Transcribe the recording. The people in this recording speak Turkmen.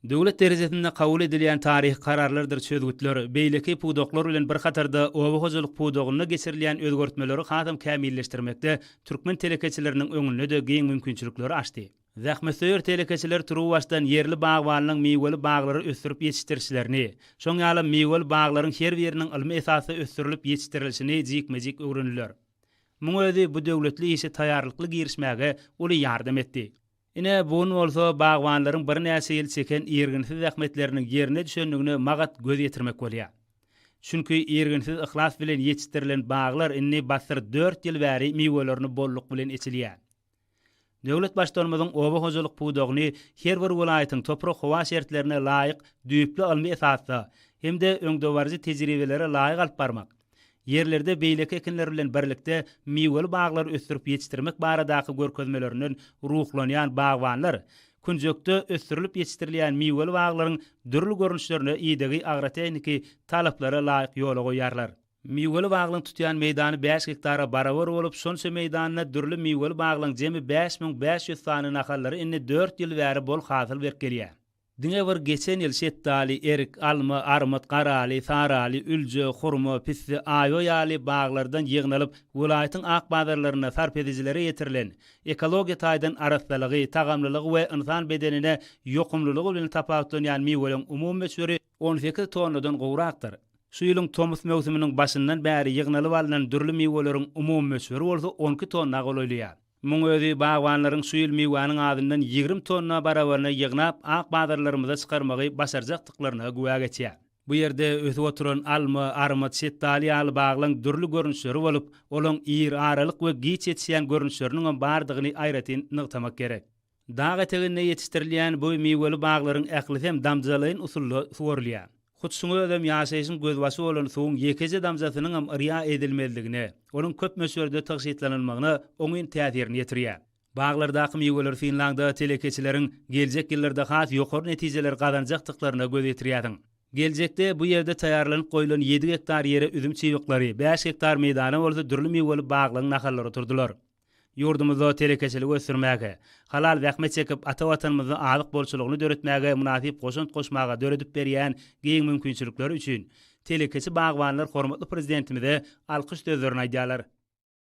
Döwlet derejesinde kabul edilýän taryhy kararlardyr çözgütler, beýleki pudaklar bilen bir hatarda oba hojalyk pudagynda geçirilýän özgertmeleri hasam kämilleşdirmekde türkmen telekeçileriniň öňünde-de giň mümkinçilikleri açdy. Zähmetsöýer telekeçiler turuwbaşdan ýerli bagbanlaryň miweli baglary ösdürip ýetişdirişlerini, şoň ýalam miweli baglaryň her biriniň ylmy esasda ösdürilip ýetişdirilişini jikme-jik öwrendiler. Muň özi bu döwletli işe taýýarlykly girişmäge uly ýardam etdi. Ine, bu gün bolsa bagbanlaryň birnäçe ýyl çeken irginsiz zähmetleriniň ýerine düşendigine magat göz ýetirmek bolýar. Çünki irginsiz yhlas bilen ýetişdirilen baglar indi bassyr dört ýyl bäri miwelerini bolluk bilen eçilýär. Döwlet Baştutanymyzyň oba hojalyk pudagyny her bir welaýatyň toprak-howa şertlerine laýyk düýpli ylmy esasda hem-de öňdebaryjy tejribelere laýyk alyp barmak, ýerlerde beýleki ekinler bilen birlikde miweli baglary ösdürip ýetişdirmek baradaky görkezmelerinden ruhlanýan bagbanlar künjekde ösdürilip ýetişdirilýän miweli baglaryň dürli görnüşlerine idegi agrotehniki talaplara laýyk ýola goýýarlar. Miweli baglaryň tutýan meýdany bäş gektara barabar bolup, şonça meýdanda dürli miweli baglaryň jemi 5500 sany nahallary indi dört ýyl bäri bol hasyl berip gelýär. Diňe bir geçen ýyl şetdaly, erik, alma, armyt, garaly, saraly, ülje, hurma, pisse, aýwa ýaly baglardan ýygnalyp, welaýatyň ak bazarlarynda sarp edijilere ýetirilen, ekologiýa taýdan arassalygy, tagamlylygy we ynsan bedenine ýokumlylygy bilen tapawutlanýan miweleriň umumy möçberi 18 tonnadan gowrakdyr. Şu ýylyň tomus möwsüminiň başyndan bäri ýygnalyp alnan dürli miweleriň umumy möçberi bolsa 12 tonna golaýlaýar. Muň özi bagbanlaryň şu ýyl miwäniň azyndan 20 tonna barabaryny ýygnap, ak bazarlarymyza çykarmagy başarjakdyklaryna güwä geçýär. Bu ýerde ösüp oturan alma, armyt, şetdaly ýaly baglaň dürli görnüşleri bolup, olaň ir, aralyk we giç ýetişýän görnüşleriniňem bardygyny aýratyn nygtamak gerek. Dag eteginde ýetişdirilýän bu miweli baglaryň ählisem damjalaýyn usulda suwarylýar. Hut şuň özem ýaşaýşyň gözbaşy bolan suwuň ýekeje damjasynyňam yrýa edilmezligine, onuň köp möçberde tygşytlanylmagyna oňyn täsirini ýetirýär. Baglardaky miweleri synlaňda telekeçileriň geljek ýyllarda has ýokary netijeleri gazanjakdyklaryna göz ýetirýärsiň. Geljekde bu ýerde taýýarlanyp goýlan ýedi gektar ýere üzüm çybyklary, bäş gektar meýdana bolsa dürli miweli baglaryň nahallary oturdylar. Ýurdumyzda telekeçiligi ösdürmäge, halal zähmet çekip, ata Watanymyzda azyk bolçulygyny döretmäge mynasyp goşant goşmaga döredip berýän giň mümkinçilikleri üçin telekeçi bagbanlar hormatly Prezidentimize alkyş sözlerini aýdýarlar.